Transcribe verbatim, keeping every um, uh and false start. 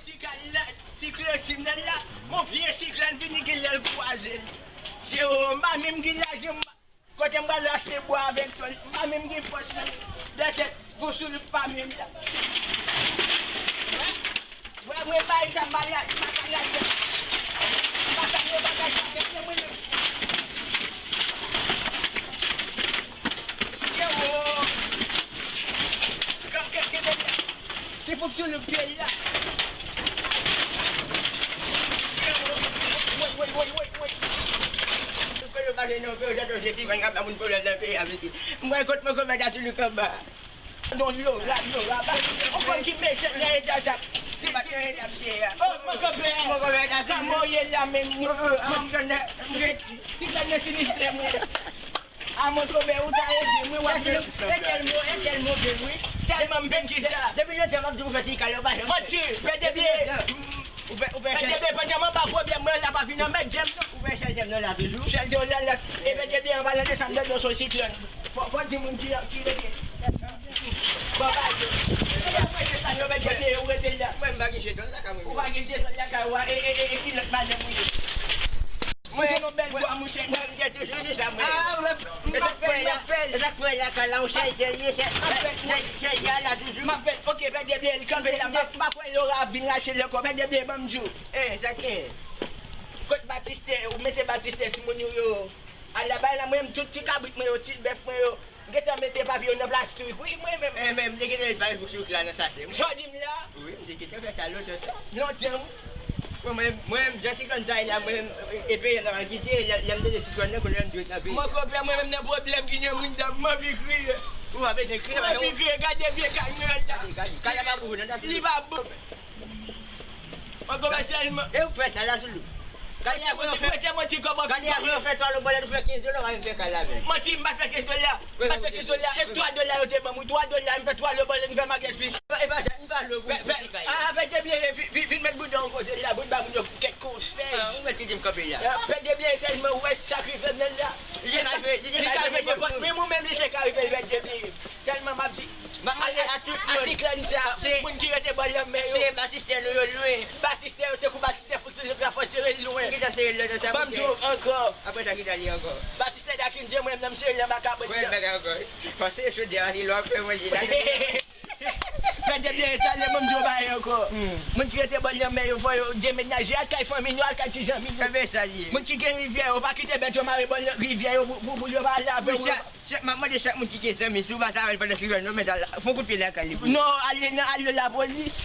Ti kal la, ti klochim nan la, yon vye siklòn vini gen lè l kwaze l. Se yo, m pa menm gen lajan, m pa, kote m pral achte bwa avèk tòl, m pa menm gen pòch nan men. Dètèt, fò sou li pa menm la. Wè, wè, mwen bay sa, m pa la, m pa ka lage. M pa ka, yo pa ka lage, mwen menm. Se yo. Ke, ke, ke, ke, Se Foup sou Louk ki la. Woy, woy, woy, woy, woy. Tout peyi yo pa gen non, peyi yo jan tonje ti vann k ap ba moun pwoblèm nan peyi a, mesye. Mwen kot mwen konpè ta sou Louk anba. Non, lo, la, lo, la, ba. On fanm ki mechan nan eta sa. Si, si, si. Oh, mwen konpè. Mwen konpè ta sou Louk. Kòman w ye la menm? Ti gad nan sinistre mwen. A, mwen tonbe, ou ta ede mwen, w ap di. E tèlman, e tèlman byen, wi. Tèlman m byen ki sa. Depi lontan m ap di w fè ti kal yo pa janm fè. Manti, Pè Debyen. Ou fè, ou fè Pè Debyen, pandan m anba pwoblèm mwen la, pa vin anmède m, non. Ou fè chèltè m nan la toujou. Chèltè w la, la. E Pè Debyen, an palan de sa, m tande w se yon siklòn. Fò, fò di moun ki, ki rete. Bon, ba, yo. Yo pa fè sa, yo, Pè Debyen, ou rete la. Mwen, m pa gen jeton lakay mwen. Ou pa gen jeton lakay ou a, e, e, e, e ki lòt madanm ou ye? Mwen, se yon bèl bwa, monchè. Mwen, m te toujou di sa, mwen. Ah, m ap fè l, m ap fè l. E sa k fè la, ka la, yon chèltè l ye, chèltè a la toujou. M ap fè l, ok, Pè Debyen, kanpe la, m pa, m pa kwè Lora ap vin rache l ankò, Pè Debyen, ban m di w. Eh, sa k gen? Kot Batistè, ou mete Batistè, timoun yo, yo. Ala bay la, mwen, m tout ti kabrit mwen yo, ti bèf mwen yo. Gentan mete papye yo nan plastik, wi, mwen menm. Eh, men, m te gentan met papye fouk sou la nan sachè, mwen. Sa w di m la? Wi, m te gentan fè sa lontan sa. Lontan, wi. Bon, mwen, mwen, jan siklòn sa ye la, mwen, e peyi an nan kite, lè, lè m tande siklòn nan, kounye a m di ret nan peyi. Mwen konpè, mwen menm nan pwoblèm ki gen moun dan, m anvi kriye. Ou pa bezwen kriye, m anvi kriye, gade vye kay mwen la. Gade, kay la pa pou ou, non, ta li pa bon. Mwen konpè sèlman. E ou k fè sa la sou Louk? Gade apre yo fè, gade apre yo fè twa lo bòlèt, ou fè kenz dola, ou pa menm fè kay la avè l. Manti, m pa fè kenz dola. M pa fè kenz dola. E twa dola yo te ban m, wi, twa dola, m fè twa lo bòlèt, m fè maryaj fis. E pa sa, m pa lo pou ti kay. Ah, Pè Debyen, vin, vin, vin met bouda yon kote la, pou n ba moun yo kèk konsèy. Ah, ou mèt kite m kanpe la. Pè Debyen, sèlman, ou wè sa k rive m nan la. Li te ka rive, li te ka rive nenpòt moun. Menm ou menm, li te ka rive, Pè Debyen. Sèlman m ap di, m ap mande a tout moun, a siklòn sa, moun ki rete bò lanmè yo. Se Batistè nou yo lwen. Batistè yo, tankou Batistè, fòk se yo k la fò sere l lwen. Kisa sere l lwen sa? Ban m di w ankò. Apre sa, kisa li ankò? Batistè Dakindye, mwen menm, m sere l anba kabrit la. Mwen bagay ankò. Paske chodyè a, se lò ap fè manje la. Pè Debyen, talè, ban m di w bagay ankò. Moun ki rete bò lanmè yo, fò yo demenaje, al kay fanmi nou, al kay ti zanmi nou. Moun ki gen rivyè yo, pa kite bèt yo mare bò rivyè yo pou, pou, pou yo pa lave yo. Chak, m ap mande chak moun ki gen zanmi, si w pa save l pandan siklòn nan, mèt al fè yon kout pye lakay li pou li. Non, ale nan, ale lapolis.